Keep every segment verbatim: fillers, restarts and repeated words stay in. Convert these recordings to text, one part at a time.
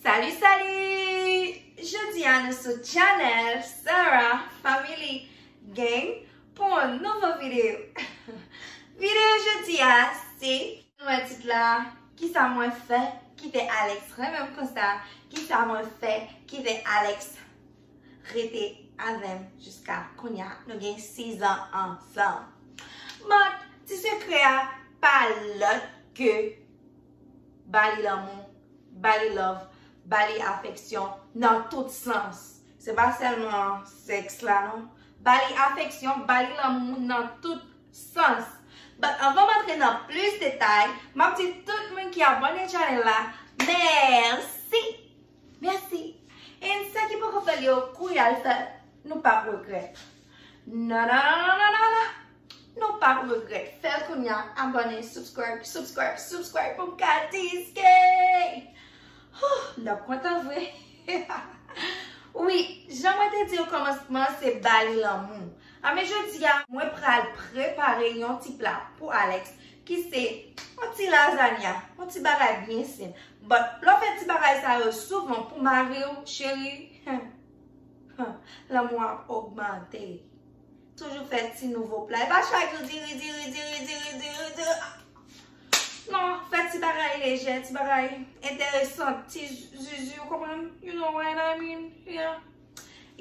Salut, salut! Jodi a nou sou channel Sarah Family Gang pou yon nouvo videyo. Videyo jodi a se, nou wè tit la, kisa mwen fè kite Alex renmen m konsa, kisa mwen fè kite Alex rete avè m jiska kounye a. Nou gen sis an ansanm. But ti sekrè a pa lòt ke ba li lanmou, ba li love, ba li afeksyon nan tout sans. Se pa sèlman sèks la non. Ba li afeksyon, ba li lanmou nan tout sans. But anvan m antre nan plis detay, m ap di tout moun ki abòne channel la, mèsi! Mèsi! And sa ki poko fè l yo, kouri al fè, nou p ap regrèt. Non, non, non, non, non, non, non. Nou p ap regrèt. Fè l kounye a, abòne, subscribe, subscribe, subscribe pou m ka diske. Huh, m t ap kontan vre. Wi, jan mwen te di okòmansman, se ba li lanmou. A men jodi a, mwen pral prepare yon ti pla pou Alex ki se yon ti lazanya, yon ti bagay byen senp. But lè w fè ti bagay sa yo souvan pou mari w, cheri, lanmou ap ogmante. Toujou fè ti nouvo pla. E pa chak jou diri, diri, diri, diri, diri, diri. Non, fè ti bagay lejè, ti bagay enteresan, ti zuzu, ou konprann? You know what I mean? Yeah.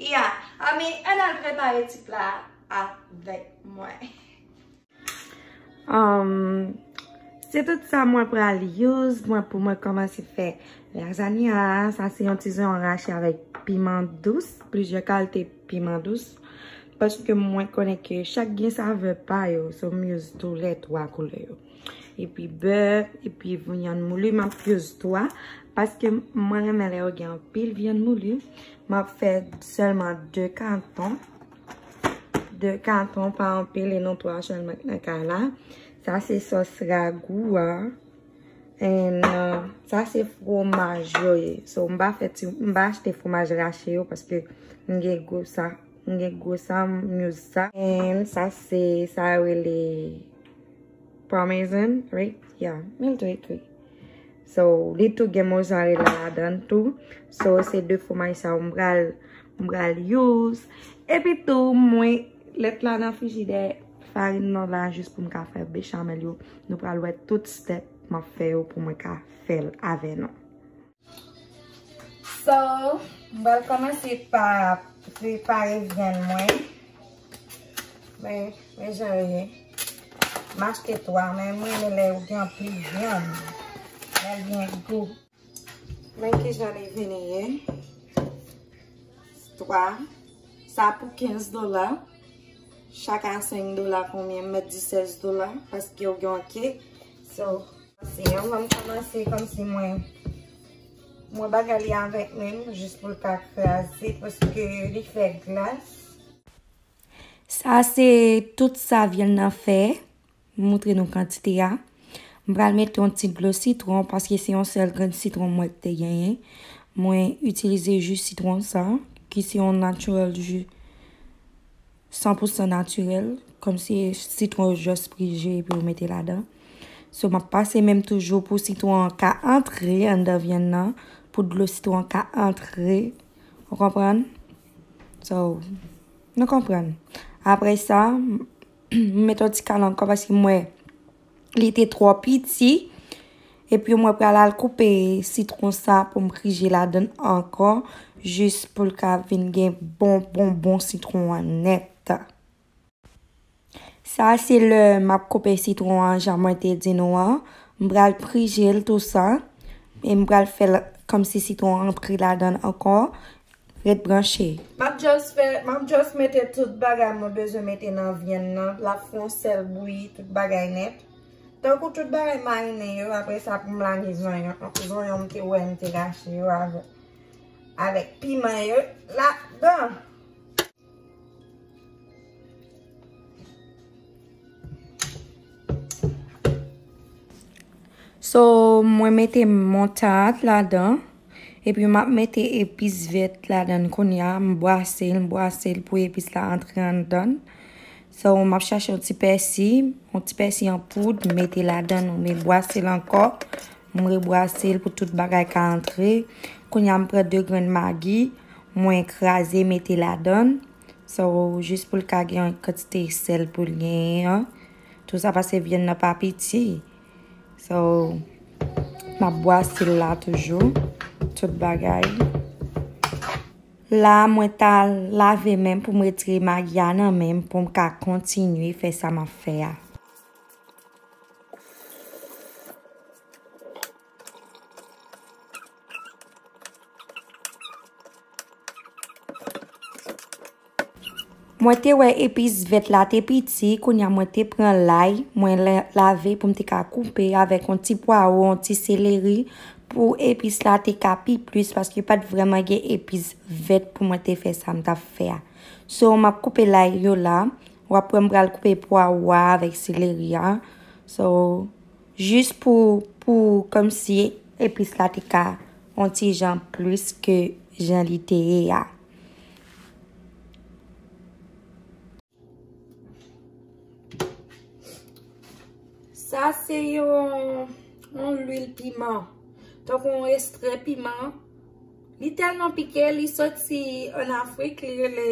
Yeah. A men, ann al prepare ti pla avèk mwen. Um, se tout sa mwen pral use mwen pou mwen kòmanse fè lazanya. Sa se yon ti zonyon rache avèk piman dous, plizyè kalite piman dous. Paske mwen konnen ke chak gen savè pa yo, so m use tou lè twa koulè yo. Epi bè, epi vyann mouli, m ap use twa. Paske mwen renmen lè yo gen anpil vyann mouli. M ap fè sèlman de katon. De katon pa anpil, e nou twa sèlman k nan kay la. Sa se sòs ragou a. And, uh, sa se fwomaj yo ye. So, m pa fè ti, m pa achte fwomaj rache yo paske m gen gwo sa, m gen gwo sa, m use sa. And sa se, sa yo rele Parmesan, right? Yeah, mi l tou ekri. So, li tou gen mozzarella ladan l tou. So, se de fwomaj sa yo m pral, m pral use. Epi tou, mwen, lèt la nan frijidè, farin nan la jis pou m ka fè bechamel yo. Nou pral wè tout step m ap fè yo pou mwen ka fè l avè nou. So, m pral kòmanse pa prepare vyann mwen. Men, men jan yo ye. M achte twa, men mwen renmen lè yo gen anpil vyann. Lè l gen gou. Men kijan li vini ye. Twa. Sa pou kenz dola. Chak a senk dola konbyen? M mèt di sèz dola. Paske yo gen yon kek. So, se yon ban m kòmanse kòmsi mwen, mwen bagay li avèk men m, jis pou l ka kraze, paske li fè glas. Sa se tout sa vyann nan fè. M montre nou kantite a. M pral mete yon ti dlo sitwon, paske se yon sèl grenn sitwon mwen te genyen. Mwen itilize ji sitwon sa, ki se yon natural ji san pou san natirèl, kòmsi sitwon yo just prije epi yo mete ladan. So, m ap pase menm toujou pou sitwon an ka antre anndan vyann nan, pou dlo sitwon an ka antre. Ou konprann? So, nou konprann. Apre sa, m met yon ti kal ankò paske m wè li te twò piti. Epi mwen pral al koupe sitwon sa pou m prije ladan l ankò, jis pou l ka vin gen bon, bon, bon sitwon an nèt. Sa se lè m ap koupe sitwon an, jan mwen te di nou an. M pral prije l tou sa. E m pral fè l kòmsi sitwon an antre ladan l ankò. Ret branche. M ap just fè, m ap just mete tout bagay mwen bezwen mete nan vyann nan. L ap fè yon sèl bouyi, tout bagay nèt. Tankou tout bagay marinen yo, apre sa pou m lage zonyon, zonyon m te wè m te rache yo avè, avèk piman yo ladan. So, mwen mete moutad ladan. Epi m ap mete epis vèt ladan l kounye a. M bwase l, m bwase l pou epis la antre anndan l. So, m ap chache yon ti pèsi, yon ti pèsi an poud, m mete ladan l, m bwase l ankò. M rebwase l pou tout bagay ka antre. Kounye a m pran de grenn magi, mwen kraze mete ladan l. So, jis pou l ka gen yon kantite sèl pou l genyen an. Tou sa pase vyann nan pa piti. So, m ap bwase l la toujou. Tout bagay. La, mwen t al lave men m pou m retire magi a nan men m pou m ka kontinye fè sa m ap fè a. Mwen te wè epis vèt la te piti, kounye a mwen te pran lay, mwen la- lave pou m te ka koupe avèk yon ti pwawo, yon ti seleri, pou epis la te ka pi plis, paske pa t vrèman gen epis vèt pou mwen te fè sa m t ap fè a. So, m ap koupe lay yo la, w ap wè m pral koupe pwawo a avèk seleri a. So, jis pou, pou kòmsi epis la te ka yon ti jan plis ke jan li te ye a. Sa se yon, yon lwil piman. Tankou yon ekstrè piman. Li tèlman pike, li soti ann Afrik, li rele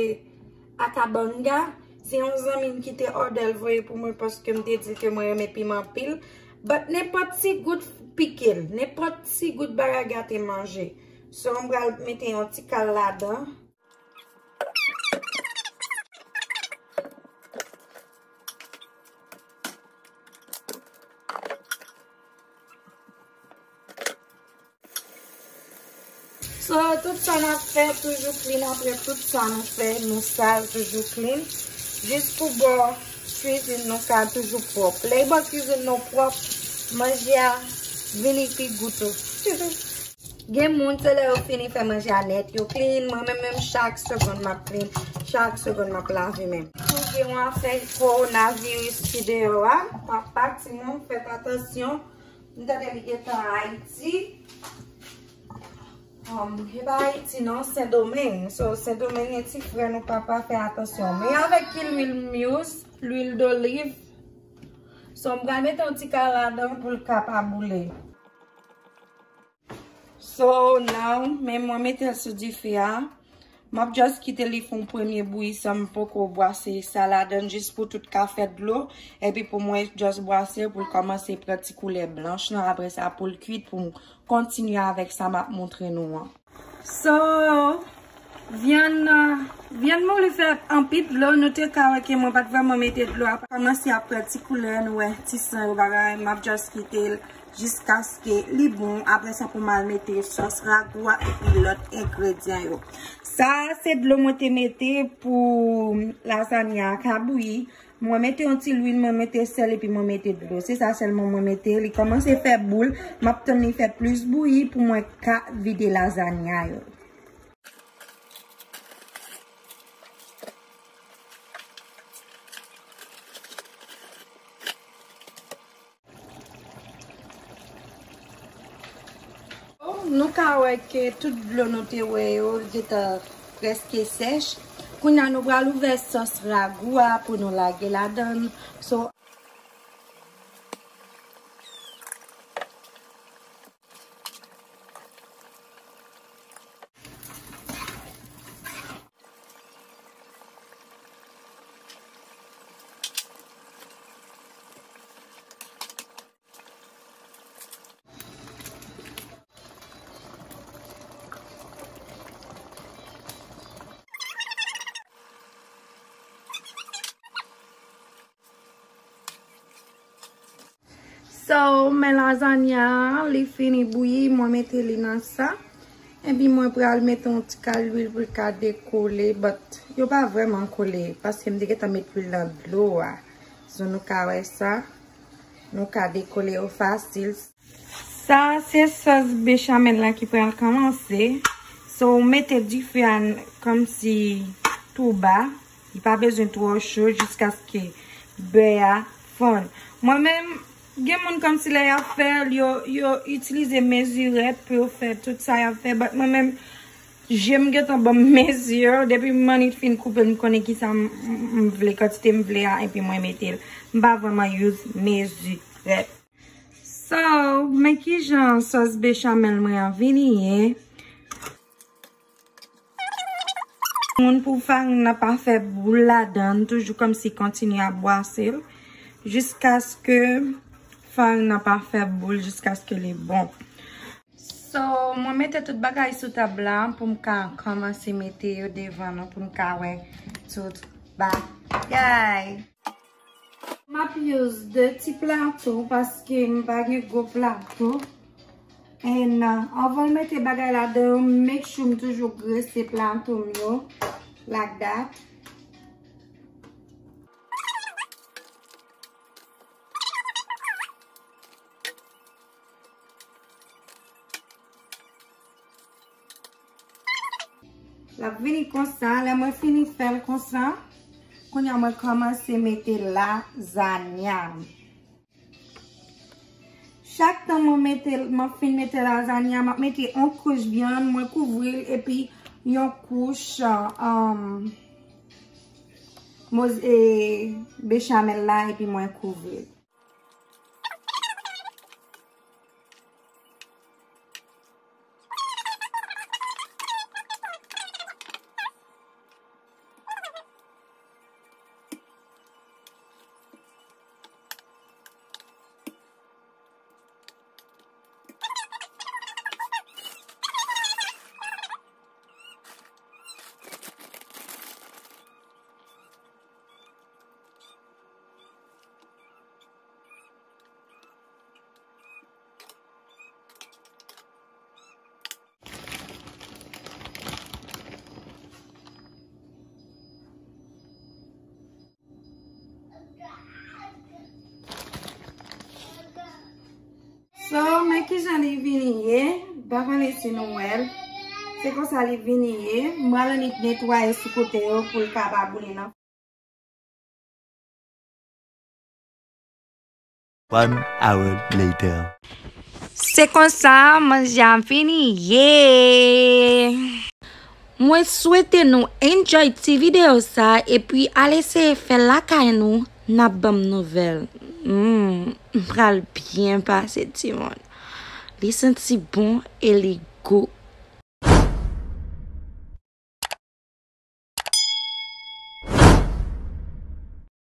atabanga. Se yon zanmi m ki te òdè l voye pou mwen paske m te di ke mwen renmen piman anpil. But nenpòt ti gout pike l, nenpòt ti gout bagay gate manje. So, m pral mete yon ti kal ladan. So, tout sa n ap fè, toujou clean. Apre tout sa nou fè, nou sal, toujou clean. Jis pou bò kwizin nou ka toujou pwòp. Lè bò kwizin nou pwòp, manje a vini pi gou tou. Gen moun, se lè yo fini fè manje a nèt, yo clean. Mwen menm, menm chak segonn m ap clean, chak segonn m ap lave men m. Tou gen yon afè kowonaviris ki deyò a. Papa, timoun, fèt atansyon. M tande li gentan Ayiti. Um, e pa Ayiti non, Sendomeng. So, Sendomeng e ti frè nou papa, fè atansyon. Men avèk ki lwil m use? Lwil doliv. So, m pral mete yon ti kal ladan pou l ka pa boule. So, now, men mwen mete l sou dife a. M ap just kite li fè yon premye bouyi san m poko bwase sa ladan l jis pou tout ka fè dlo. Epi pou mwen just bwase l pou l kòmanse pran ti koulè blanch lan. Apre sa pou l kwit pou m kontinye avèk sa m ap montre nou an. So, vyann, vyann mouli fè anpil dlo. Nou te ka wè ke mwen pa t vrèman mete dlo a. Kòmanse ap pran ti koulè, nou wè ti san yo bagay. M ap just kite l jiskaske li bon. Apre sa pou m al mete sòs ragou a epi lòt engredyan yo. Sa se dlo mwen te mete pou lazanya a ka bouyi. Mwen mete yon ti lwil, mwen mete sèl epi mwen mete dlo. Se sa sèlman mwen mete. Li kòmanse fè boul. M ap tann li fè plis bouyi pou mwen ka vide lazanya yo. Nou ka wè ke tout dlo nou te wè yo gentan prèske sèch. Kounye a nou pral ouvè sòs ragou a pou nou lage ladan l. So, So, men lazanya a, li fini bouyi, mwen mete li nan sa. Epi mwen pral mete yon ti kal lwil pou l ka dekole, but yo pa vrèman kole, paske m te gentan met lwil nan dlo a. So, nou ka wè sa. Nou ka dekole yo fasil. Sa se sòs bechamel la ki pral kòmanse. So, ou mete dife a n- kòmsi tou ba. Li pa bezwen twò cho jiskaske bè a fonn. Mwen menm, gen moun kòmsi lè y ap fè l, yo, yo itilize mezirèt pou yo fè tout sa y ap fè. But mwen menm, je m gentan ban m mezi. Depi m annik fin koupe l, m konnen kisa m, m, m vle, kantite m vle a, epi mwen mete l. M pa vrèman use mezirèt. So, men kijan sòs bechamel mwen an vini ye. Moun pou farin nan pa fè boul ladan, toujou kòmsi kontinye ap bwase l jiskaske farin nan pa fè boul, jiskaske li bon. So, mwen mete tout bagay sou tab la pou m ka kòmanse mete yo devan nou pou n ka wè tout bagay. M ap use de ti plato paske m pa gen gwo plato. And, uh, anvan m mete bagay ladan yo, make sure m toujou grese plato m yo like that. L ap vini konsa, lè mwen fini fè l konsa, kounye a mwen kòmanse mete lazanya m. Chak tan mwen mete, mwen fin mete lazanya, m ap mete yon kouch vyann, mwen kouvri l, epi yon kouch, um, moz-, e, bechamel la, epi mwen kouvri l. So, men kijan li vini ye. M pa konnen si nou wè l. Se konsa li vini ye. M pral annik netwaye sou kote yo pou l ka pa boule nan. One hour later. Se konsa, manje a vini ye. Mwen swete nou enjoy ti videyo sa, epi al eseye fè l lakay nou, n ap ban m nouvèl. Mm, m pral byen pase, timoun. Li santi bon e li gou